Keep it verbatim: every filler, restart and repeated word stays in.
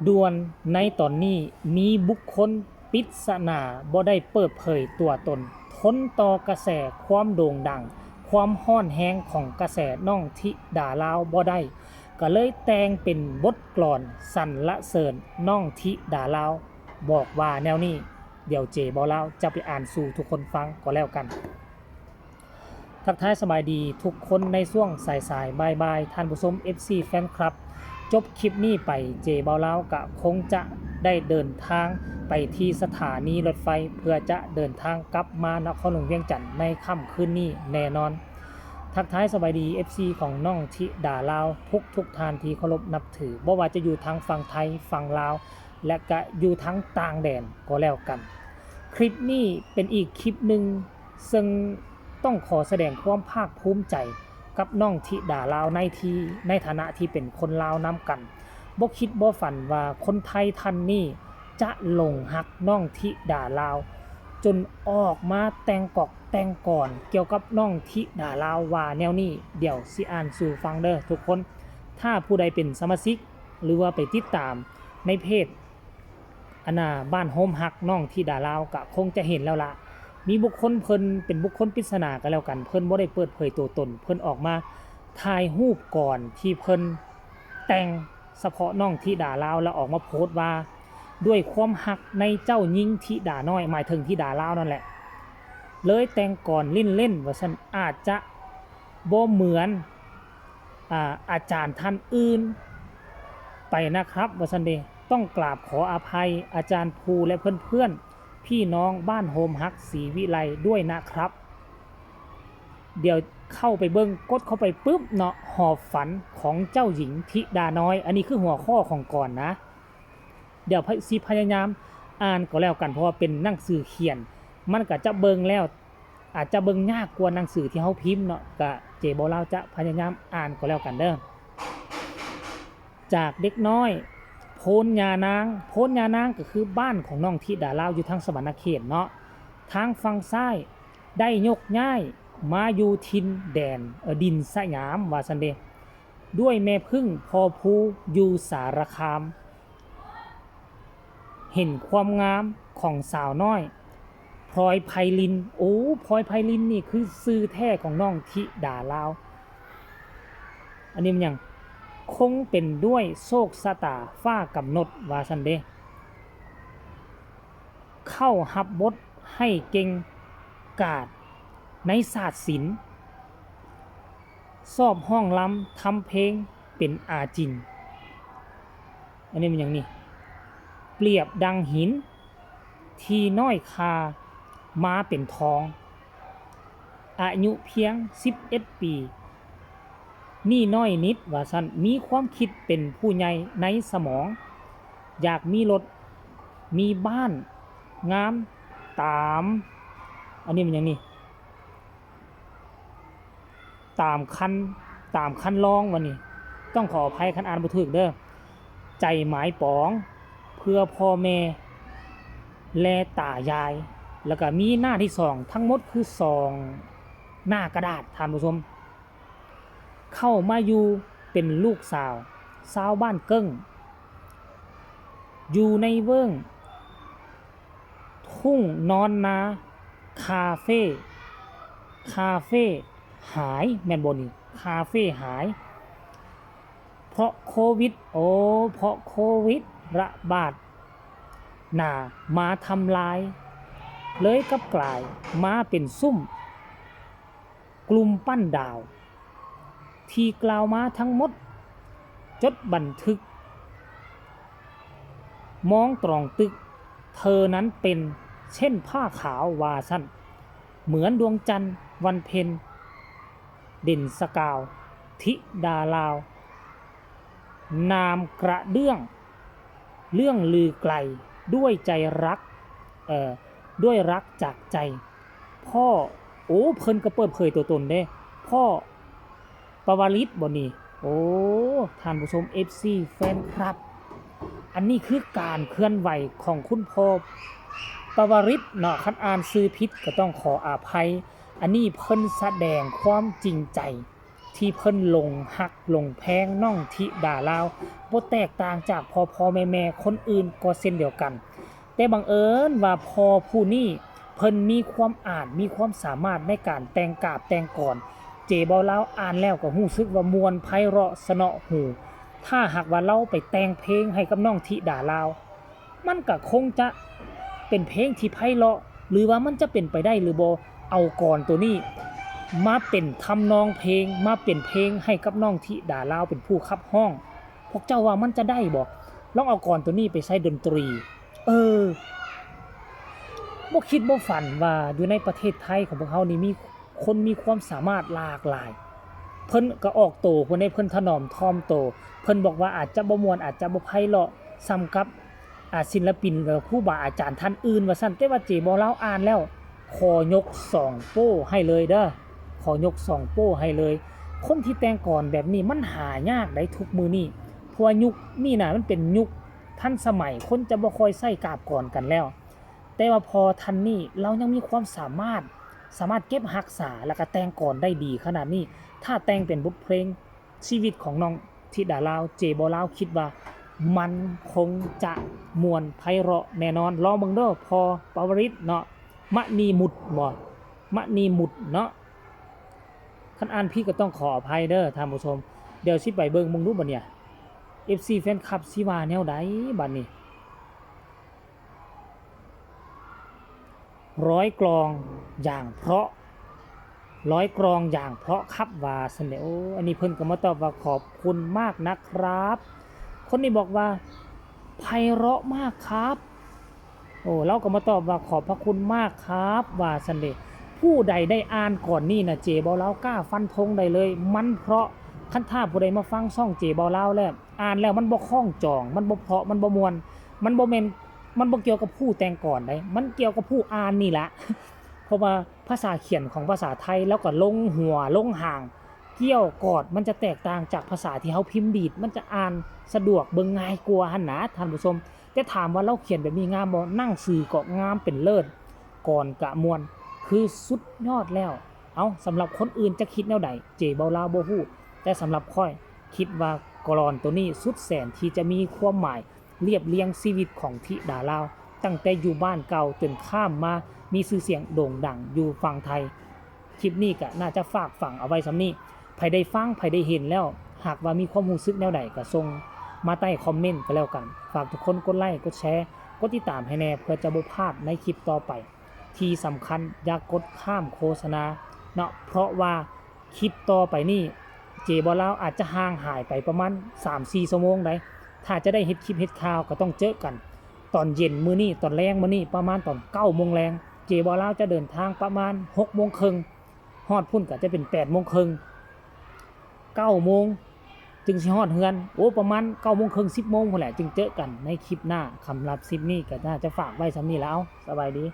ด่วนในตอนนี้มีบุคคลปริศนาบ่ได้เปิดเผยตัวตน ทนต่อกระแสความโด่งดัง ความร้อนแรงของกระแสน้องธิดาลาวบ่ได้ ก็เลยแต่งเป็นบทกลอนสรรเสริญน้องธิดาลาว บอกว่าแนวนี้ เดี๋ยวเจบ่าวลาวจะไปอ่านสู่ทุกคนฟังก็แล้วกัน ทักทายสบายดีทุกคนในช่วงสายๆ บ่ายๆ ท่านผู้ชม เอฟซี แฟนคลับ จบคลิปนี้ไปเจบ่าวลาวก็คงจะได้เดินทางไปที่สถานีรถไฟ เพื่อจะเดินทางกลับมานครหลวงเวียงจันทน์ในค่ำคืนนี้แน่นอน ทักทายสบายดี เอฟซี ของน้องธิดาลาวทุกทุกๆท่านที่เคารพนับถือ บ่ว่าจะอยู่ทางฝั่งไทย ฝั่งลาว และก็อยู่ทางต่างแดนก็แล้วกัน คลิปนี้เป็นอีกคลิปหนึ่ง ซึ่งต้องขอแสดงความภาคภูมิใจกับน้องธิดาลาวในที่ ในฐานะที่เป็นคนลาวนำกัน บ่คิดบ่ฝันว่าคนไทยท่านนี้จะหลงฮักน้องธิดาลาว จนออกมาแต่งกอกแต่งกลอนเกี่ยวกับน้องธิดาลาวว่าแนวนี้ เดี๋ยวสิอ่านสู่ฟังเด้อทุกคน ถ้าผู้ใดเป็นสมาชิก หรือว่าไปติดตามในเพจ อันน่ะ บ้านโฮมฮักน้องธิดาลาวก็คงจะเห็นแล้วล่ะ มีบุคคลเพิ่นเป็นบุคคลปริศนาก็แล้วกัน เพิ่นบ่ได้เปิดเผยตัวตน เพิ่นออกมาถ่ายรูปกลอนที่เพิ่นแต่งเฉพาะน้องธิดาลาว แล้วออกมาโพสต์ว่า ด้วยความฮักในเจ้าหญิงธิดาน้อย หมายถึงธิดาลาวนั่นแหละ เลยแต่งกลอนเล่นๆ ว่าซั่น อาจจะบ่เหมือน อ่า อาจารย์ท่านอื่นไปนะครับ ว่าซั่นเด้ ต้องกราบขออภัยอาจารย์ภูและเพื่อนๆ พี่น้องบ้านโฮมฮักศรีวิไลด้วยนะครับ เดี๋ยวเข้าไปเบิ่ง กดเข้าไปปุ๊บเนาะ หอบฝันของเจ้าหญิงธิดาน้อย อันนี้คือหัวข้อของกลอนนะ เดี๋ยวสิพยายามอ่านก็แล้วกัน เพราะว่าเป็นหนังสือเขียน มันก็จะเบิ่งแล้ว อาจจะเบิ่งยากกว่าหนังสือที่เฮาพิมพ์เนาะ ก็เจบ่าวลาวจะพยายามอ่านก็แล้วกันเด้อ จากเด็กน้อย โพนยานาง โพนยานางก็คือบ้านของน้องธิดาลาวอยู่ทางสะหวันนะเขตเนาะ ทางฝั่งซ้าย ได้ยกย้ายมาอยู่ถิ่นแดน เอ่อ ดินสยาม ว่าซั่นเด้ ด้วยแม่ผึ้งพอภูอยู่สารคาม เห็นความงามของสาวน้อย พลอยไพลิน โอ้ พลอยไพลินนี่คือชื่อแท้ของน้องธิดาลาว อันนี้มันหยัง คงเป็นด้วยโชคชะตาฟ้ากำหนด ว่าซั่นเด้ เข้าฮับบทให้เก่งกาจในศาสตร์ศิลป์ ชอบฮ้องรำทำเพลงเป็นอาจิน อันนี้มันหยังนี่ เปรียบดังหินที่น้อยค่ามาเป็นทอง อายุเพียงสิบเอ็ดปี นี่น้อยนิดว่าซั่น มีความคิดเป็นผู้ใหญ่ในสมอง อยากมีรถ มีบ้านงามตาม อันนี้มันหยังนี่ ตามคัน ตามคันลอง ว่านี่ ต้องขออภัยคันอ่านบ่ถูกเด้อ ใจหมายปองเพื่อพ่อแม่และตายาย แล้วก็มีหน้าที่สอง ทั้งหมดคือสองหน้ากระดาษ ท่านผู้ชม เข้ามาอยู่เป็นลูกสาวชาวบ้านเกิ้ง อยู่ในเวิ้งทุ่งนอนนา คาเฟ่ คาเฟ่หาย แม่นบ่นี่ คาเฟ่หาย เพราะโควิด โอ้ เพราะโควิดระบาดหนามาทำลาย เลยกลับกลายมาเป็นซุ่ม กลุ่มปั้นดาว ที่กล่าวมาทั้งหมด จดบันทึก มองตรองตึก เธอนั้นเป็นเช่นผ้าขาวว่าซั่น เหมือนดวงจันทร์วันเพ็ญ เด่นสกาว ธิดาลาว นามกระเดื่อง เรื่องลือไกล ด้วยใจรัก เอ่อ ด้วยรักจากใจ พ่อ โอ้ เพิ่นก็เปิดเผยตัวตนเด้ พ่อปวริตบ่นี่ โอ้ ท่านผู้ชม เอฟซี แฟนคลับ อันนี้คือการเคลื่อนไหวของคุณพ่อปวริตเนาะ คันอ่านชื่อผิดก็ต้องขออภัย อันนี้เพิ่นแสดงความจริงใจ ที่เพิ่นหลงฮักหลงแพงน้องธิดาลาว บ่แตกต่างจากพ่อๆแม่ๆคนอื่นก็เช่นเดียวกัน แต่บังเอิญว่าพ่อผู้นี้เพิ่นมีความอาจ มีความสามารถในการแต่งกาบแต่งกลอน เจบ่าวลาวอ่านแล้วก็รู้สึกว่าม่วนไพเราะสนอหู ถ้าหากว่าลาวไปแต่งเพลงให้กับน้องธิดาลาว มันก็คงจะเป็นเพลงที่ไพเราะ หรือว่ามันจะเป็นไปได้หรือบ่ เอากลอนตัวนี้มาเป็นทำนองเพลง มาเป็นเพลงให้กับน้องธิดาลาวเป็นผู้ขับฮ้อง พวกเจ้าว่ามันจะได้บ่ ลองเอากลอนตัวนี้ไปใช้ดนตรี เออ บ่คิดบ่ฝันว่าอยู่ในประเทศไทยของพวกเฮานี่มีคนมีความสามารถหลากหลาย เพิ่นก็ออกโต เพิ่นได้ เพิ่นถนอมถ่อมโต เพิ่นบอกว่าอาจจะบ่ม่วน อาจจะบ่ไพเราะส่ำกับ อ่า ศิลปินหรือครูบาอาจารย์ท่านอื่นว่าซั่น แต่ว่าเจบ่าวลาวอ่านแล้ว ขอยกสองโป้ให้เลยเด้อ ขอยกสองโป้ให้เลย คนที่แต่งกลอนแบบนี้มันหายากได้ทุกมื้อนี้ เพราะว่ายุคนี้น่ะมันเป็นยุคทันสมัย คนจะบ่ค่อยใช้กาบกลอนกันแล้ว แต่ว่าพ่อท่านนี้ลาวยังมีความสามารถ สามารถเก็บรักษาแล้วก็แต่งกลอนได้ดีขนาดนี้ ถ้าแต่งเป็นบทเพลงชีวิตของน้องธิดาลาว เจบ่าวลาวคิดว่ามันคงจะม่วนไพเราะแน่นอน ลองเบิ่งเด้อพ่อปวริตเนาะ มณีมุตรบ่ มณีมุตรเนาะ คันอ่านผิดก็ต้องขออภัยเด้อท่านผู้ชม เดี๋ยวสิไปเบิ่งเบิ่งดูบัดเนี่ย เอฟซี แฟนคลับสิว่าแนวใดบัดนี้ ร้อยกลองอย่างเพราะ ร้อยกลองอย่างเพราะครับ ว่าซั่นเด้อ โอ้ อันนี้เพิ่นก็มาตอบว่าขอบคุณมากนะครับ คนนี้บอกว่าไพเราะมากครับ โอ้ ลาวก็มาตอบว่าขอบพระคุณมากครับ ว่าซั่นเด้อ ผู้ใดได้อ่านกลอนนี้น่ะ เจบ่าวลาวกล้าฟันธงได้เลย มันเพราะ คันถ้าผู้ใดมาฟังช่องเจบ่าวลาวแล้ว อ่านแล้วมันบ่คล้องจอง มันบ่เพราะ มันบ่ม่วน มันบ่แม่น มันบ่เกี่ยวกับผู้แต่งกลอนใด มันเกี่ยวกับผู้อ่านนี่ละ เพราะว่าภาษาเขียนของภาษาไทย แล้วก็ลงหัว ลงหาง เกี้ยวกอด มันจะแตกต่างจากภาษาที่เฮาพิมพ์ดีด มันจะอ่านสะดวก เบิ่งง่ายกว่าหั้นนะท่านผู้ชม แต่ถามว่าลาวเขียนแบบนี้งามบ่ หนังสือก็งามเป็นเลิศ กลอนก็ม่วน คือสุดยอดแล้ว เอ้า สำหรับคนอื่นจะคิดแนวใด เจบ่าวลาวบ่ฮู้ แต่สำหรับข้อย คิดว่ากลอนตัวนี้สุดแสนที่จะมีความหมาย เรียบเรียงชีวิตของธิดาลาว ตั้งแต่อยู่บ้านเก่าจนข้ามมามีชื่อเสียงโด่งดังอยู่ฝั่งไทย คลิปนี้ก็น่าจะฝากฝังเอาไว้ส่ำนี้ ไผได้ฟัง ไผได้เห็นแล้ว หากว่ามีความรู้สึกแนวใดก็ส่งมาใต้คอมเมนต์ก็แล้วกัน ฝากทุกคนกดไลค์ กดแชร์ กดติดตามให้แน่ เพื่อจะบ่พลาดในคลิปต่อไป ที่สำคัญอย่ากดข้ามโฆษณาเนาะ เพราะว่าคลิปต่อไปนี้ เจบ่าวลาวอาจจะห่างหายไปประมาณสามสี่ชั่วโมงได้ ถ้าจะได้เฮ็ดคลิปเฮ็ดข่าวก็ต้องเจอกัน ตอนเย็นมื้อนี้ ตอนแลงมื้อนี้ ประมาณตอนเก้าโมงแลง เจบ่าวลาวจะเดินทางประมาณหกโมงครึ่ง ฮอดพุ้นก็จะเป็นแปดโมงครึ่ง เก้าโมงจึงสิฮอดเฮือน โอ้ ประมาณเก้าโมงครึ่ง สิบโมงพู้นแหละ จึงเจอกันในคลิปหน้า สำหรับคลิปนี้ก็น่าจะฝากไว้ส่ำนี้แล้ว สบายดี